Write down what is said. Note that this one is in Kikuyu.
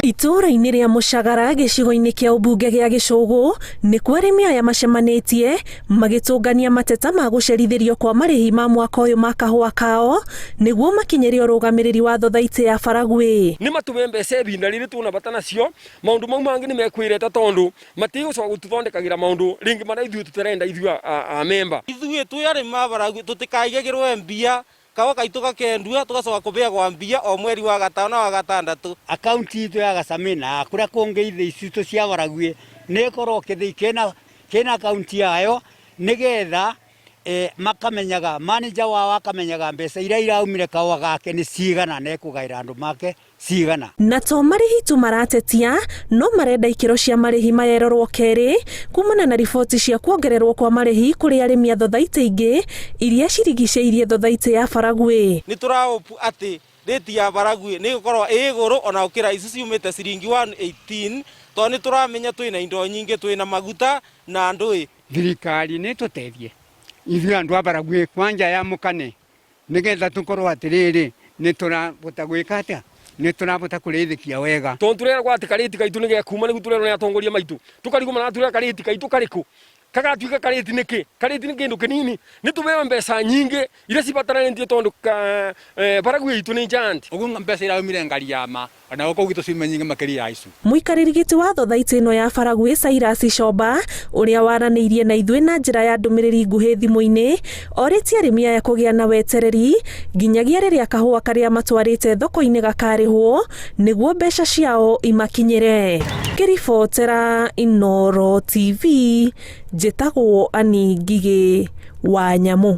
Itũũra-inĩ rĩa Mũcagara gĩcigo-inĩ kĩa ũmbunge gĩa Gĩcũgũ nĩkuo arĩmi aya macemanĩtie magĩtũngania mateta ma gũcerithĩrio kwa marĩhi ma mwaka ũyũ ma kahũa kao nĩguo makinyĩre ũrũgamĩrĩri wa thothaitĩ ya Baragwi. Nĩ matũhe mbeca ibinda rĩrĩ twĩna bata nacio, maũndũ mau mangĩ nĩ mekwĩreta tondũ matigũcoka gũtũthondekagĩra maũndũ rĩngĩ marĩa ithuĩ tũtarenda ithuĩ a memba. Ithuĩ twĩ arĩmi a Baragwi tũtikaigagĩrwo mbia Kahũa gaitũ gakendua tũgacoka kũbeagwa mbia o mweri wa gatano na wa gatandatũ. Akaunti itũ ya Gasamĩ na kũrĩa kũngĩ ithĩi citũ cia Baragwi nĩ ĩkorwo kĩthĩi kĩna kĩna akaunti yayo nĩgetha makamenyaga manager wao akamenyaga mbeca iria iraumire kahũa gake nĩ cigana na ekũgaĩra andũ make cigana. Na to marĩhi tu maratetia, no marenda ikĩro cia marĩhi maya irorwo kerĩ kumana na riboti cia kuongererwo kwa marĩhi kũrĩ arĩmi a thothaitĩ ingĩ iria cirigicĩirie thothaitĩ ya Baragwi. Nĩ tũra hope atĩ rate ya Baragwi nĩ ĩgũkorwo ĩ igũrũ ona gũkĩra ici ciumĩte ciringi 118 tondũ nĩ tũramenya twĩna indo nyingĩ, twĩna maguta na ndũĩ. Thirikari nĩ ĩtũteithie ithuĩ andũ a Baragwi kwanja ya Mũkane Nĩgetha tũkorwo atĩrĩrĩ, nĩtũrahota gwĩka atĩa? Nĩtũrahota kũrĩithĩkia wega. Tondũ tũreragwo atĩ karĩti gaitũ nĩ gekuma nĩguo tũrerwo nĩ atongoria maitũ. Tũkarigwo maratwĩra karĩti gaitũ karĩkũ? Kagatuĩka karĩti nĩkĩ? Karĩti nĩ kĩndũ kĩnini. Nĩ tũheo mbeca nyingĩ iria cibataranĩtie tondũ baragui itũ nĩ giant. Ũguo mbeca iraumire ngari ya ma. Ona gũkũ gwitũ ciume nyingĩ makĩria ya icu. Mũikarĩri gĩtĩ wa thothaitĩ ĩno ya Baragwi Cyrus Comba ũrĩa waranĩirie na ithuĩ na njĩra ya ndũmĩrĩri nguhĩ thimũ-inĩ orĩtie arĩmi aya kũgĩa na wetereri nginyagia rĩrĩa kahũa karĩa matwarĩte thoko-inĩ gakarĩhwo nĩguo mbeca ciao imakinyĩre. Ngĩribotera Inooro TV njĩtagwo Annie Ngigĩ wa Nyamũ.